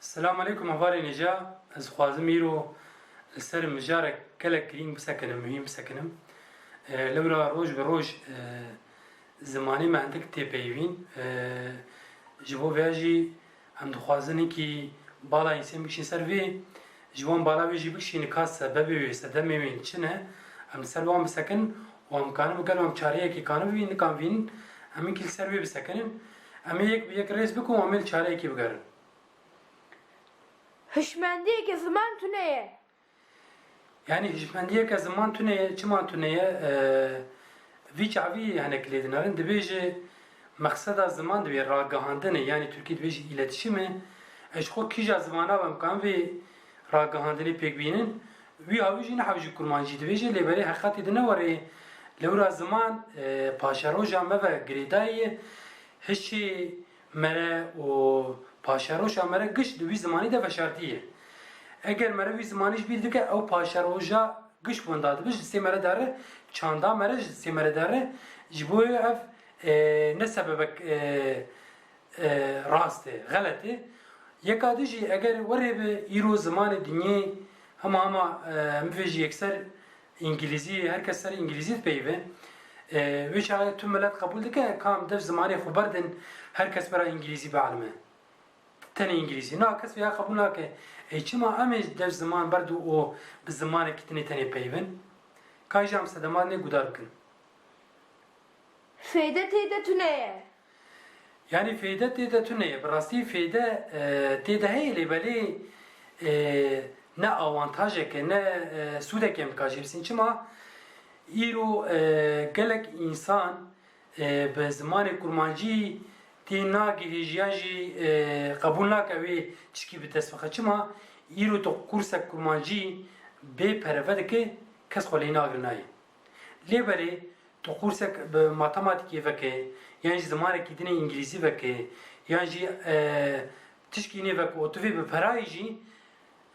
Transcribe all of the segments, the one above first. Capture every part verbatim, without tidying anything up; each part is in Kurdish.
Selamun aleykum hevalên hêja. Ez dixwazim îro li ser mijarek gelek girîng bisekinim, muhîm bisekinim. E, lewra roj bi roj, e, zimanê me hindik tê peyivîn. E, ji bo vêya jî em dixwazin hinkî bala însên bikişîn ser vê. Ji wan bala wê jî bikişîn ka sebebê wê, sedemê wê çi ne? Em li ser wan bisekin û em kanin gelo em çareyekê kanin bibînin, nikan bibînin, em hinkî li ser wê bisekinin. Em ê yek bi yek rêz bikin û em ê li çareyekê bigerin. Hişmendiyeke ziman tune ye. Yanî hişmendiyeke ziman tune ye, çima tune ye? E, vî çavî hinek lê dinarin. Dibêje mexseda ziman divê ragihandin e, yanî Tirkî dibêje îletişim e. Ez ji xwe kîja zimana bim, em kanin vê ragihandinê pêk bînin. Wî hawî jî ne hawî ji kurmancî dibêje, lê belê heqetê di ne werê. Lewra ziman, e, paşeroja me ve girêdayî ye. Hişê mere û paşeroja mere giş di wî zimanî de veşartî ye. Eger mere wî zimanî ji bîr dike, ew paşeroja giş wenda dibe, ji destê mere dere, çanda mere ji destê mere dere. Ji bo ev, e, ne sebebek, e, e, rast e, xelet e. Yeka din jî eger werê bi îro zimanê dinyê hema hema, e, em bivêjî yekser îngilîzî, her kes ser îngilîzî dipeyive. E, wê çaxê tu milet qebûl dike, ka em dev zimanê xwe berdin, her kes bera îngilîzî bielime. Tenê îngilîzî. Na kes vêya qebûl nake. Ê çima em ê dev ziman berdin û bi zimanekî dinê tenê peyivin? Ka jî em sedema dinê guhdar bikin. Fêde tê de tune ye. Yanî fêde tê de tune ye. Bi rastî fêde, e, tê de heye, lê belê, e, ne awantajek e, ne, e, sûdek e em dikajê bisin. Çima? Îro, e, gelek însan, e, bi zimanê kurmancî tê nagihê jî yan jî, e, qebûl nake wê tişkî bi dest bixe. Çima? Îro tu kursek kurmancî bê pere vedike, kes xwe lê nagire nayê. Lê belê tu kursek bi matematîkê veke, yan jî zimanekî dinê îngilîzî veke, yan jî, e, tişkî nê veke û tu vê bi perayê jî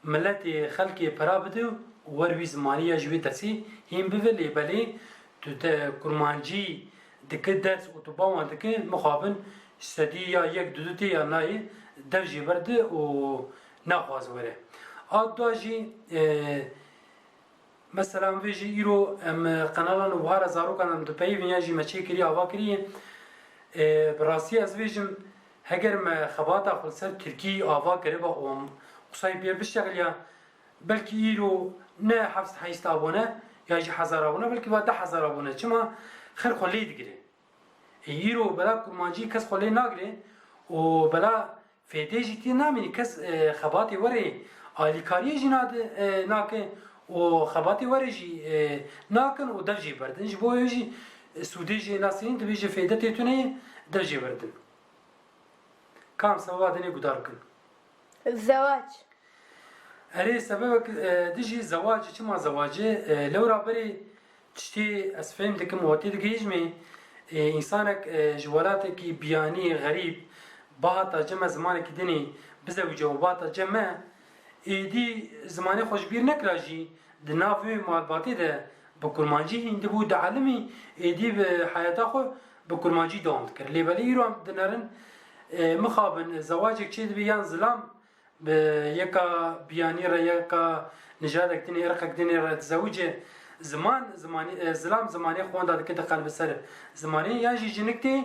miletê, xelkê pera bide û wer wî zimanî ya ji wê dersê hîn bibe, lê belê tu te kurmancî dike ders û tu bawan dike, mixabin sedî ya yek du du tê ya nayê, dev jê berde û naxwaz were. A dua jî, e, Mesela em vê jî îro em, e, qenalan û buhara zarokan em dipeyivin ya jî me çêkirî, ava kiriye. E, bi rastî ez vêjim, heger me xebata xwe li ser tirkî ava kiriba û em qusayê pê bişexiliya, belkî îro ne heft heyst abone ya jî hezar abone, belkî va deh hezar abone. Çima? Xelk xwe lê digire. Ê, îro bela kurmancî kes xwe lê nagire û bela fêdê jî tê namînî. Kes, e, xebatê werê alîkariyê jî nade, e, nake û xebatê werê jî, e, nakin û dev jê berdin. Ji bo wê jî, e, sûdê jê nasînin, dibêje fêde tê tune ye, dev jê berdin. Kam sebeba dinê guhdar bikin. Zewac. Erê, sebebek, e, dijî zewacê, çima zewacê? E, lewra berê tiştê ez fêm dikim û tê digihîjmê, e, însanek, e, ji welatekî biyanî, xerîb, bihata cem me zimanekî dinê bizewice û bihata cem me, êdî zimanê xwe ji bîr nekira jî, di nav wê malbatê de bi kurmancî hîn dibû, dielimî, êdî bi heyata xwe bi kurmancî dewam dikir. Lê belê îro em dinerin, e, mixabin zewacek çêdibe yan zilam, bi yeka biyanî re, yeka nijadek dinê, irqek dinê re dizewice, ziman, zimanî, e, zilam zimanê xwe wenda dike, diqelibe ser zimanê, yan jî jinik tê,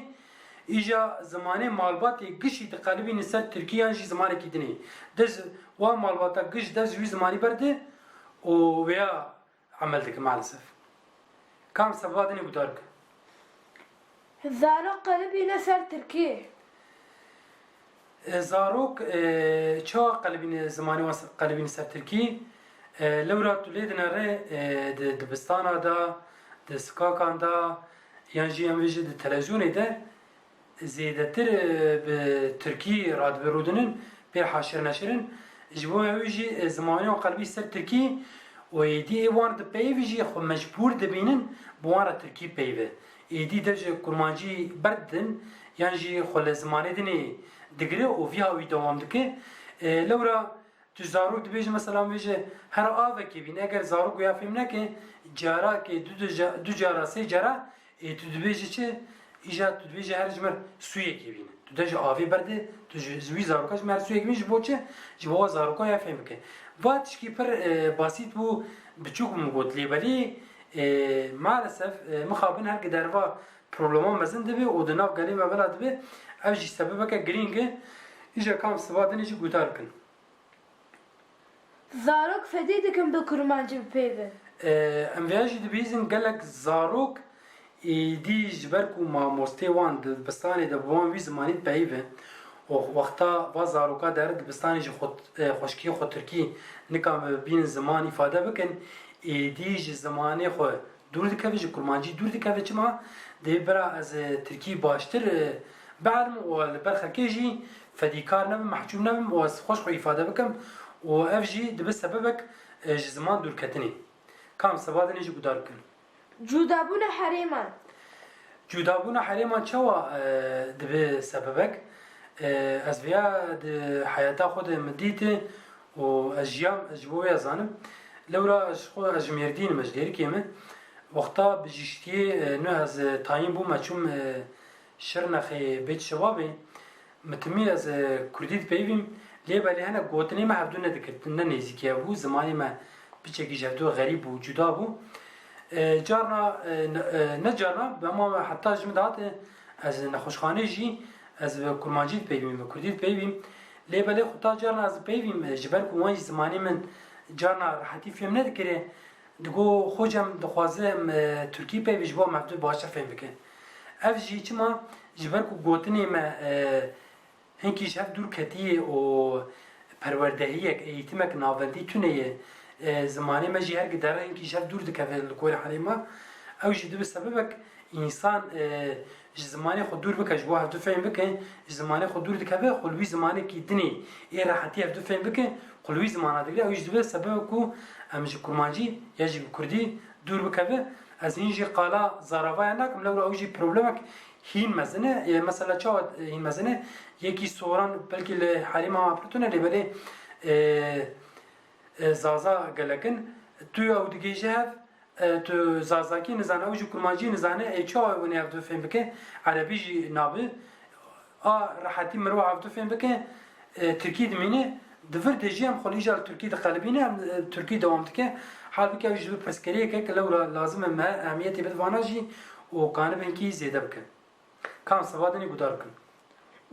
îja zimanê malbatê gişî diqelibîne ser tirkî yan jî zimanekî dinê. Dest wa malbata giş dest ji wî zimanî berde û wêya emel dike maalesef. Kam sebeba dinê guhdar bike. Zarok qelibîne ser tirkî. E, zarok, e, çawa qelibîne, zimanê wan se-, qelibîne ser tirkî? E, lewra tu lê dinere, e, di dibistana de, di sikakan de, yan jî em vêjin di televîzyonê de, zêdetir, e, bi tirkî radibe rûdinin, pê haşir neşirin. Ji bo ew jî, e, zimanê wan qelbî ser tirkî û êdî ê wan dipeyivî jî xwe mecbûr dibînin bi wan re tirkî peyive. Êdî dev ji kurmancî berdidin yan jî xwe li zimanê dinê digire û vî hawî dewam dike. E, lewra Tu zarok dibêje, mesela, bêje her avekê bîne, eger zarok wêya fêm neke, carakê du, du ca-, du cara, sê cara, ê, tu dibêje çi? Îja tu dibêje her ji mir sûyekê bîne. Tu Tu de ji avê berde, tu ji, ji wî zaroka ji me re sûyek bîn, ji bo çi? Ji bo wa zaroka ya fêm bike. Va tişkî pir, e, basît bû, biçûk min got, lê belê, e, maalesef, e, mixabin her gi derva problema mezin dibe û di nav gelê me vila dibe, ev jî sebebeke girîng e. Îja kam siba dinê jî guhdar bikin. Zarok fedî dikin bi kurmancî bipeyvin. E, em vêya jî dibihîzin gelek zarok êdî ji ber ku mamostê wan di dibistanê de bi wan wî zimanî dipeyivin û wexta va zaroka dere dibistanê ji xwe, e, xweşikiyê xwe tirkî nikane bibînin ziman îfade bikin, êdî ji zimanê xwe dûr dikeve, ji kurmancî dûr dikeve. Çima? Dê bira ez, e, tirkî baştir, e, bielmim û li ber xelkê jî fedîkar nebim, mehcûb nebim û ez xweş xwe îfade bikim û ev jî dibe sebebek, e, ji ziman dûrketinê. Kam seba dinê jî guhdar bikin. Cudabûna herêman. Cudabûna herêman çawa, e, dibe sebebek? E, ez vêya di heyata xwe de min dît û ez jiyam, ez ji bo wê zanim. Lewra ez xwe, ez ji Mêrdîn im, ez ji Lêrikê me. Wexta bijîştiyê, e, nû ez, e, tayîn bûm, ez çûm, e, Şirnexê Bêt Şebabê. Min timî ez, e, kurdî dipeyivîm, lê belê hinek gotinê me hevdu nedikir, ne nêzîkî hev bû, zimanê me piçekî ji hevdu xerîb bû, cuda bû. E, carna, e, ne, e, ne carna, bi hema heta ji min dihate, ez nexweşxanê jî, ez bi kurmancî dipeyivîm, bi kurdî dipeyivîm. Lê belê xwe ta carna ez dipeyivîm, e, ji ber ku wan jî zimanê min carna rehetî fêm nedikire, digo, Xocam, dixwaze em, e, tirkî peyvê ji bo em hevdu baştir fêm bikin. Ev jî çima? Ji ber ku gotinê me, e, hinkî ji hev dûr ketiye û perwerdehiyek, eğîtimek navendî tune ye. E, zimanê me jî her gidere hinkî ji hev dûr dikeve li gorî herêma. Ew jî dibe sebebek însan, e, ji zimanê xwe dûr bike, ji bo hevdu fêm bike, ji zimanê xwe dûr dikeve, xwe li wî zimanekî dinê ê rehetî hevdu fêm bike, xwe li wî zimana digire, ew jî dibe sebebek ku em ji kurmancî ya jî bi kurdî dûr bikeve. Ez hîn jî qala zaravaya nakim, lewra ew jî problemek hîn mezin e. E, mesela çawa, e, hîn mezin e? Yekî soran belkî li herêma me pir tune, lê belê, e, e, zaza gelek in. Tu ew digihîje hev, e, tu zazakî nizane, ew jî kurmancî nizane, ê çawa hûn ê hevdu fêm bike? Erebî jî nabe. A rehetî mirov hevdu fêm bike, e, tirkî dimîne, di vir de jî em xwe li îja li tirkî diqelibîne, em, e, tirkî dewam dike. Halbûkî ew jî bi pirsgirêkek lewra lazim e me ehemiyetê bide vana jî û kanibe hinkî zêde bike. Kam seba dinê guhdar bikin.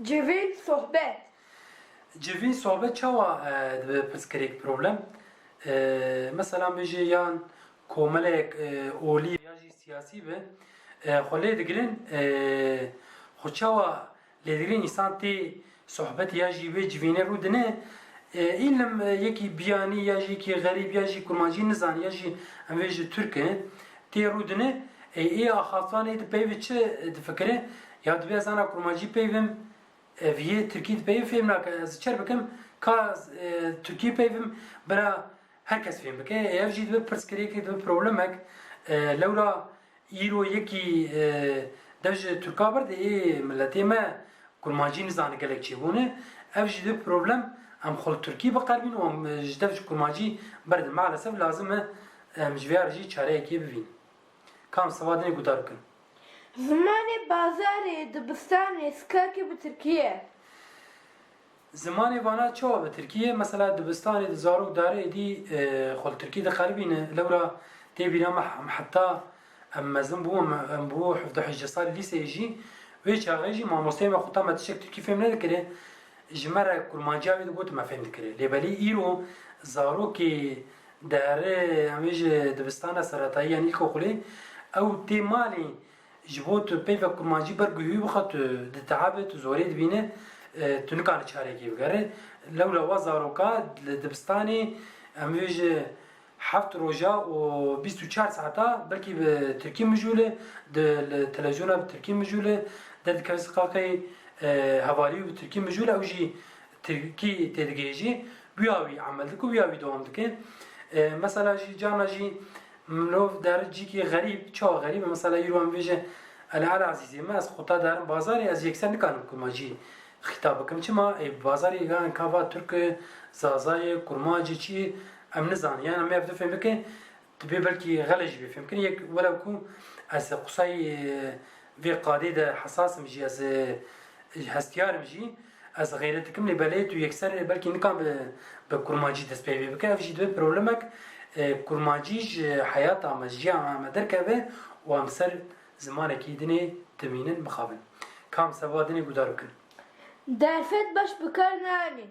Civîn sohbet. Civîn sohbet çawa, e, dibe pirsgirêk, problem? E, mesela bêje yan komelek, e, olî ya jî siyasî be, e, xwe lê digirin, e, xwe çawa lê digirin, însan tê sohbetê ya jî wê civînê rû dine, e, îlim, e, yekî biyanî ya jî yekî xerîb ya jî kurmancî nizane ya jî em vê ji Tirk e, tê rû dine, e, ê axaftan ê dipeyve çi difikire? Ya dibê ez ana kurmancî peyvim, e, viyê tirkî dipeyve fêm nake, ez çer bikim, ka, e, tirkî peyvim, bira her kes fêm bike. E, ev jî dibe pirsgirêkek, dibe problemek. E, lewra îro yekî, e, dev ji Tirka berde, ê miletê me kurmancî nizane gelek çêbûne. Ev jî dibe problem, em xwe li tirkî biqerbîn û em, e, ji dev ji kurmancî berdin. Maalesef lazim e em ji vê re jî çareyekê bivîn. Kam seba dinê guhdar bikin. Zimanê bazarê, dibistanê, skakê bi tirkî ye. Zimanê vana çawa bi tirkî ye? Mesela dibistanê de zarok dare êdî, e, xwe li tirkî diqeribîne. Lewra tê bîra me, em heta em mezin bû, em, em bû hevdeh hejde salî lîseyê jî, wê çaxê jî mamosteyê me xwe ta me tiştek tirkî fêm nedikire, ji me re kurmanciya wê digot me fêm dikire. Lê belê îro zarokê dere, em ê ji dibistana seretayî yan îlkokulê, ew tê malê, ji bo tu peyvek kurmancî ber guhî bixe, tu diteabe, tu zorê dibîne, e, tu nikane çarekê bigere. Lewra wa zaroka li dibistanê, em vê ji heft roja û bîst û çar saeta belkî bi tirkî mijûle, di, li televizyona bi tirkî mijûle, derdikeve siqaqê, e, hevalî û bi tirkî mijûle, ew jî tirkî têdigihêjî, wîya wî emel dike û wîya wî dewam dike. E, mesela jî carna jî mirov dere cîkî xerîb, çawa xerîb e? Mesela îro em bêje, ele, ele ezîzê me, ez xwe ta derim bazarê, ez yekser nikarim kurmancî xîtab bikim. Çima? Ê, bazarê yan ka va tirk e, zaza ye, kurmanc e, çi ye, em nizanin. Yan em ê hevdu fêm bikin, dibê belkî xele jî bê fêm kirin. Yek welew ku ez qusay, e, vê qadê de hesas im jî, ez, e, Hestiyar im jî, ez xeyret dikim, lê belê tu yekser belkî nikan bi, bi kurmancî dest pê bike. Ev jî dibe problemek, e, kurmancî ji heyata me, ji jiyana me derkeve û em ser zimanekî dinê dimînin, mixabin. Kam seba dinê guhdar bikin. Derfet baş bi kar nayênîn.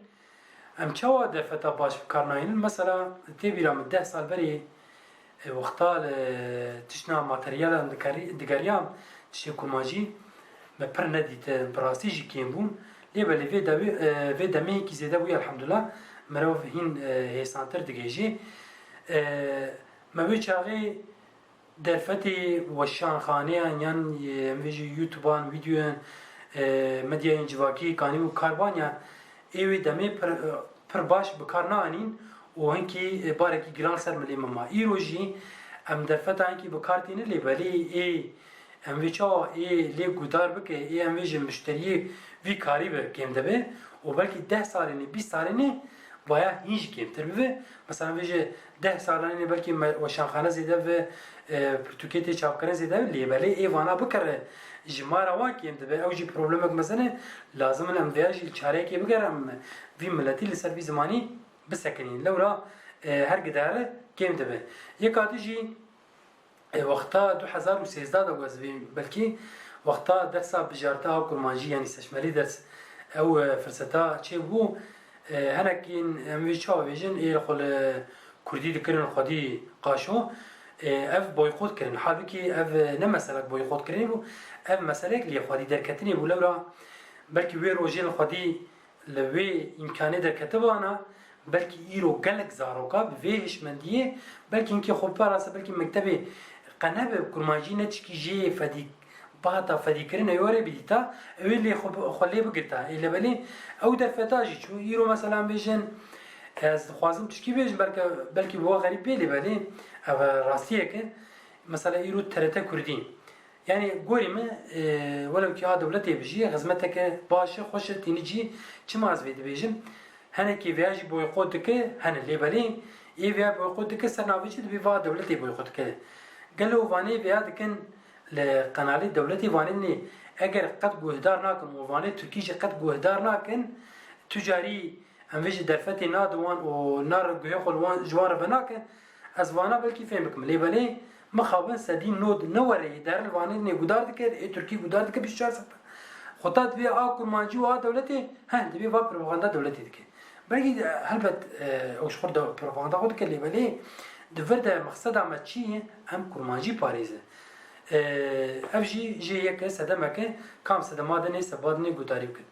Em çawa derfeta baş bi kar nayênin? Mesela, tê bîra min deh sal berê, e, wexta li tiştna materyalan dikerî-, digeriyam, tiştê kurmancî, me pir nedîtin, bi rastî jî kêm bûn. Lê belê vê dewê, e, vê demê yekî zêde bûye, elhamdulillah, mirov hîn, e, hêsantir digihêjê. E, me wê çaxê derfetê weşanxaneyan yan, e, em vê jî YouTube-an, videoyan, e, medyayên civakî, kanî û kar ban ya, ê wê demê pir, pir baş bi kar naanîn û hinkî, e, barekî giran ser milê me ma. Îro jî em derfeta hinkî bi kar tînin, lê belê ê em vê çawa ê lê guhdar bike, ê em vê ji muşteriyê vî karî bi kêm dibe û belkî deh salê nê, bîst salê nê vaya hîn jî kêmtir bibe. Mesela vê ji deh salanê nê belkî me-, weşanxane zêde bi, e, pirtûkê tê çapkirin zêde bi, lê belê ê vana bikire ji ma re wan kêm dibe. Ew jî problemek mezin e. Lazim in em vêya jî li çarekê bigerin, em vî miletî li ser vî zimanî bisekinîn. Lewra, e, her gidare kêm dibe. Yeka din jî, e, wexta du hezar û sêzdeh de bû ez vê belkî, wexta dersa bijartiya kurmancî, yanî seçmeli ders, ew, e, firseta çêbû, e, hinekîn em vê çawa bêjin, ê xwe li kurdî dikirin xwedî qaşo, e, ev boykot kirin. Halbikî ev, e, ne meselek boykot kirinê bû, ev meselek lê xwedî derketinê bû. Lewra belkî wê rojê li xwedî li wê îmkanê derketibana, belkî îro gelek zaroka bi vê hişmendiyê, belkî hinkê xwe biparase, belkî mektebê qe nebe kurmancî ne tişkî jê fedî, bihata fedîkirinê were bidîta, ew ê lê xwe, xwe lê bigirta. Ê lê belê ew derfeta jî çû. Îro mesela em bêjin, ez dixwazim tişkî bêjim, belke, belkî bi we xerîb bê, lê belê ev rastiyek e. Mesela îro T R T Kurdî. Yanî gorî min, e, welew kî a dewletê bijî, xizmeteke baş e, xweş e, tînî cî, çima ez vê dibêjim? Henekî vêya jî boykot dike, hene lê belê ê vêya boykot dike, ser navê çi dibê va dewletê boykot dike. Gelo vanê vêya dikin li qenalê dewletê vanê nê, eger qet guhdar nakin û vanê tirkî jî qet guhdar nakin, tu carî em vê ji derfetê nadin wan û nar guhê xwe li wan, ji wan re venake, ez vana belkî fêm bikim. Lê belê mixabin sedî nod ne were yê deril vanê nê gudar dike, ê tirkî gudar dike bîst û çar sed. Xwe ta dibê a kurmancî û a dewletê, he, dibê va propaganda dewletê dike. Belkî, e, helbet, e, ew ji xwe de propaganda xwe dike, lê belê di vir de mexseda me çi ye? Em kurmancî parêze. E, ev jî jê yek e, sedemek e, kam sedema dinê, seba dinê guhdarî bikin.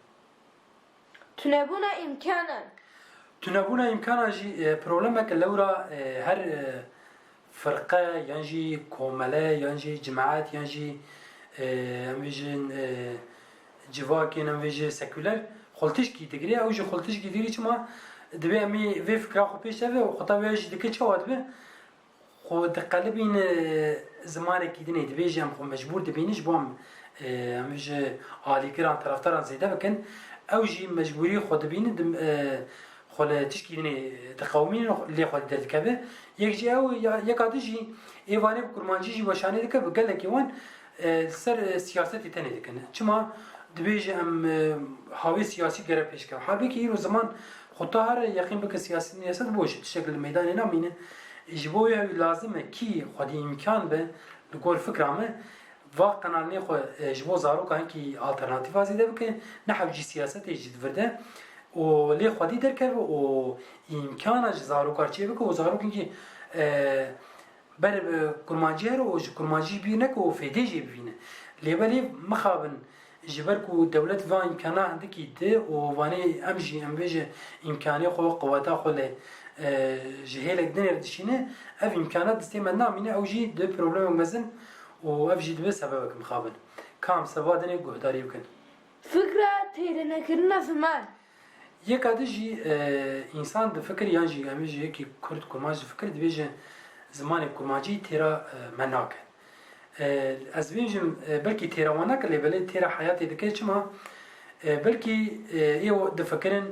Tunebûna îmkanan. Tunebûna îmkanan jî, e, problemeke lewra, e, her, e, firqe yan jî komele yan jî cimaet yan jî, e, em bêjin, e, civakên em bêjin sekûler xwe li tişkî digire. Ew jî xwe li tişkî digire çima? Divê em ê vê fikra xwe pêş de ve û xwe ta wê jî dike çawa dibe? Xwe diqelibîne zimanekî din ê dibêje, em xwe mecbûr dibînin ji bo em, e, em ji alîgiran, terefdaran zêde bikin. Ew jî mecbûrî xwe dibînin, dim-, e, xwe li tişkî din ê diqewimînin, lê xwe derdikeve. Yek jî ew, ya, yeka din jî ê vanê bi kurmancî jî weşanê dike, bi gelekî wan, e, li ser, e, siyasetê tenê dikin. Çima? Dibêje em, e, hawê siyasî gere pêş kevin. Halbûkî îro ziman xwe ta here yeqîn bike siyasî niyasî boş e, tiştek li meydanê namîne. Ji bo wê ew lazim e kî xwedî îmkan be li gor fikra me va qenalnê xwe, e, ji bo zaroka hinkî alternatîfa zêde bike, ne hewcî siyasetê jî di vir de û lê xwedî derkeve û îmkana ji zaroka çê bike û zarok hinkî, e, ber, e, kurmancî here û ji kurmancî bîr neke û fêdê jê bivîne. Lê belê mixabin ji ber ku dewlet va îmkana hindikî di û vanê em jî, em vê ji îmkanê xwe, quweta xwe lê, e, ji hêlek dinê re dişîne, ev îmkana destê me namîne, ew jî dibe problemek mezin û ev jî dibe sebebek mixabin. Kam seba dinê guhdarî bikin. Fikra têrênekirina ziman. Yeka din jî, e, însan difikir, yan jî em jî yekî kurd kurmanc difikir, dibêje zimanê kurmancî têra, e, me nake. E, ez bêjim, e, belkî têra wan nake, lê belê têra heyatê dike. Çima? E, belkî, e, ê difikirin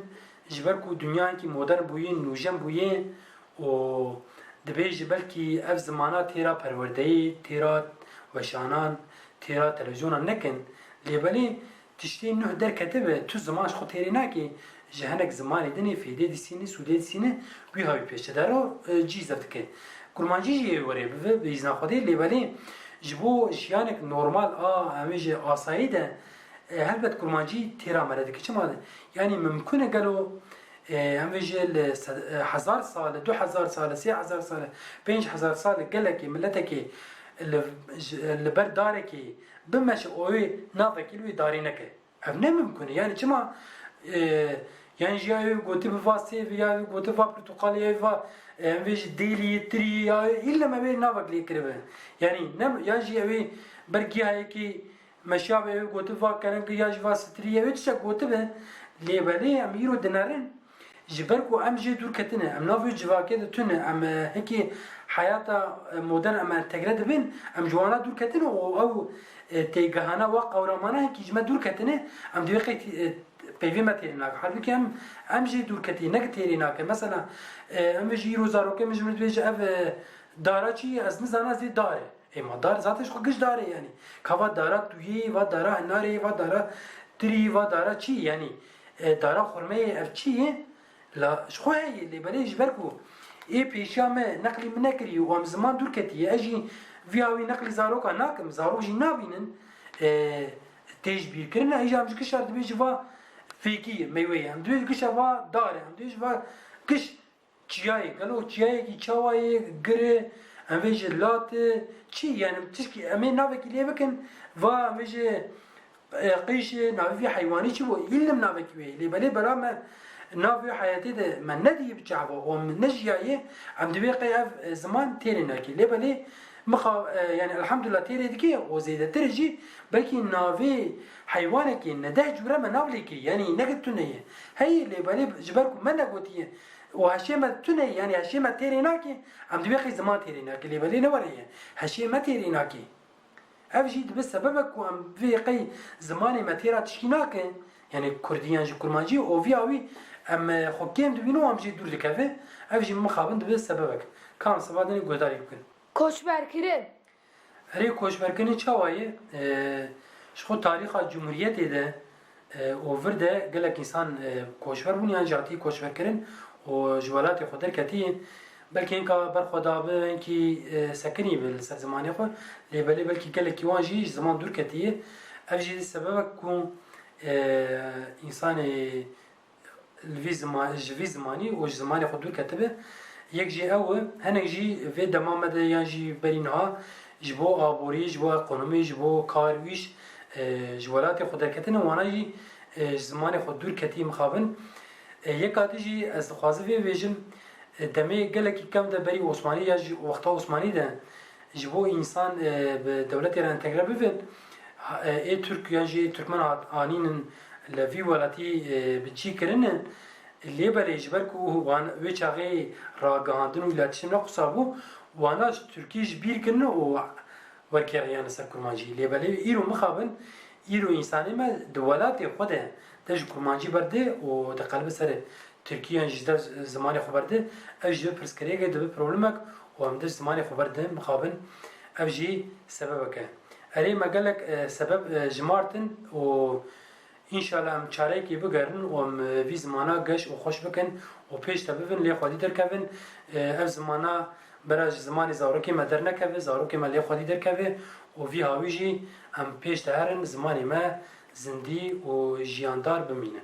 ji ber ku dinyayekî modern bûye, nûjen bûye û dibêje belkî ev zimana têra perwerdeyê, têra weşanan, têra televîzyonan nekin. Lê belê Tiştê nuh derketibe, tu ziman ji xwe têrê nakê, ji hinek zimanê din ê fêdê dîsînî, sûdê dîsînî, wî hawî pêş de dero, e, cî zevdike. Kurmancî jî ê were bive, bi îzna Xwedê, lê belê ji bo jiyanek normal a, em ê ji asayî de, e, helbet kurmancî têra mere dike. Çima? Yanî mimkun e gelo, e, em vê jê li se-, e, hezar sal, du hezar sal, sê hezar sal, pênc hezar sal gelekê, miletekê li, ji, li ber darekê bimeşe û wê navekî li wê darê neke. Ev ne mimkun e. Yanî çima, e, yan jî ya wê gotibi va sêv, ya wê gotibi va pirtuqalî, ya wê va, e, em vê jî dêlî, tirî, ya wê îlle me wê navek lê kiribe. Yanî ne, yan jî ew ê ber gihayekî meşiyabe, ew ê gotibi va kerengî, ya jî va sitirî, ya wê tiştek gotibe. Lê belê em îro dinerin. Ji ber ku em jê dûr ketine, em nav wê civakê de tune, em, e, hikî heyata, e, modern em entegre dibin, em ji wana dûr ketine û ew, e, têgihana wa qewramana hikî ji me dûr ketine, em divê qey, e, peyvê me têrê nake. Halbûkî em, em jê dûr ketî, ne ki têrê nake. Mesela, e, em vê jî îro zarokê min ji min dibêje ev, e, dara çi ye? Ez nizana ez ê dar e. Ê ma dar zaten ji xwe giş dar e yanî. Ka va dara tuyê, va dara hinarê, va dara tirî, va dara çi yanî, e, dara xurmeyê ev çi ye? La ji xwe heye, lê belê ji ber ku ê pêşiya me neqlî min nekiriye û em ziman dûr ketiye, ez jî vî hawî neqlî zaroka nakim, zarok jî nabînin, e, tê ji bîr kirin, ê jî em ji gişa dibê ji va fêkî ye, meywe ye, em dibê ji gişa va dar e, em dibê ji va giş Çiyayê, gelo çiyayekî çawa ye, gir e, em vê ji lat e, çi, yanî tişkî em ê navekî lê bikin, va em vê ji, e, qîş e, navê vî heywanî çi bû, îlim navekî wê, lê belê bela me nav wê heyetê de me nediye bi çava, û em nejiyaye, em divê qey ev, e, ziman têrê nake, lê belê mixa-, e, yanî elhamdulillah têrê dike, û zêdetir jî belkî navê heywanekê ne deh cûre me nav lê kiriye, yanî neke tune ye. Heyî, lê belê ji ber ku me negotiye, û heşê me tune, yanî heşê me têrê nake, em divê qey ziman têrê nake, lê belê ne were ye. Heşê me têrê nake. Ev jî dibe sebebek ku em vê qey zimanê me têra tişkî nake, yanî kurdî yan jî kurmancî, û vî awî em, e, xwe kêm dibînin û em jê dûr dikeve. Ev jî mixabin dibe sebebek. Ka em siba dinê guhdarî bikin. Koçberkirin. Erê, koçberkirin çawa ye? E, ji xwe tarîxa cumhuriyetê de, e, û vir de gelek însan, e, koçber bûn yan jî hatî koçberkirin û ji welatê xwe derketî. Belkî hinka berxwe dabi, hinkî, e, sekinî bi li ser zimanê xwe. Lê belê belkî gelekî wan jî ji ziman dûr ketiye. Ev jî sebebek ku, e, însanê li vî zima-, ji vî zimanî û ji zimanê xwe dûr ketibe. Yek jî ew e, hinek jî vê dema me de yan jî berî niha ji bo aborî, ji bo ekonomî, ji bo kar û îş, e, ji welatê xwe derketine, wana jî, e, ji zimanê xwe dûr ketî mixabin. E, yeka din jî ez dixwazim vê bêjim, e, demê gelekî kevn de berî Osmanî ya jî wexta Osmanî de, ji bo însan, e, bi dewletê re entegre bibin, ha, e, ê Tirk yan jî Tirkmen hat-, anînin li vî welatî, e, bi cî kirine. Lê belê ji ber ku wan wê çaxê ragihandin û îlatîşim ne qursa bû, wana ji Tirkî ji bîr kirine û werkê reyane ser kurmancî. Lê belê îro mixabin, îro însanê me di welatê xwe de, de ji kurmancî berde û diqelibe ser Tirkî yan jî ji der zimanê xwe berde, ev jî dibe pirsgirêkek, dibe problemek û em dest zimanê xwe berdin, mixabin, ev jî sebebek e. Erê, me gelek, e, sebeb, e, jimartin û înşallah em çarekê bigerin û em, e, vî zimana geş û xweş bikin û pêş de bibin, lê xwedî derkevin. E, ev zimana bera ji zimanê zarokê me dernekeve, zarokê me lê xwedî derkeve û vî hawî jî em pêş de herin, zimanê me zindî û jiyandar bimîne.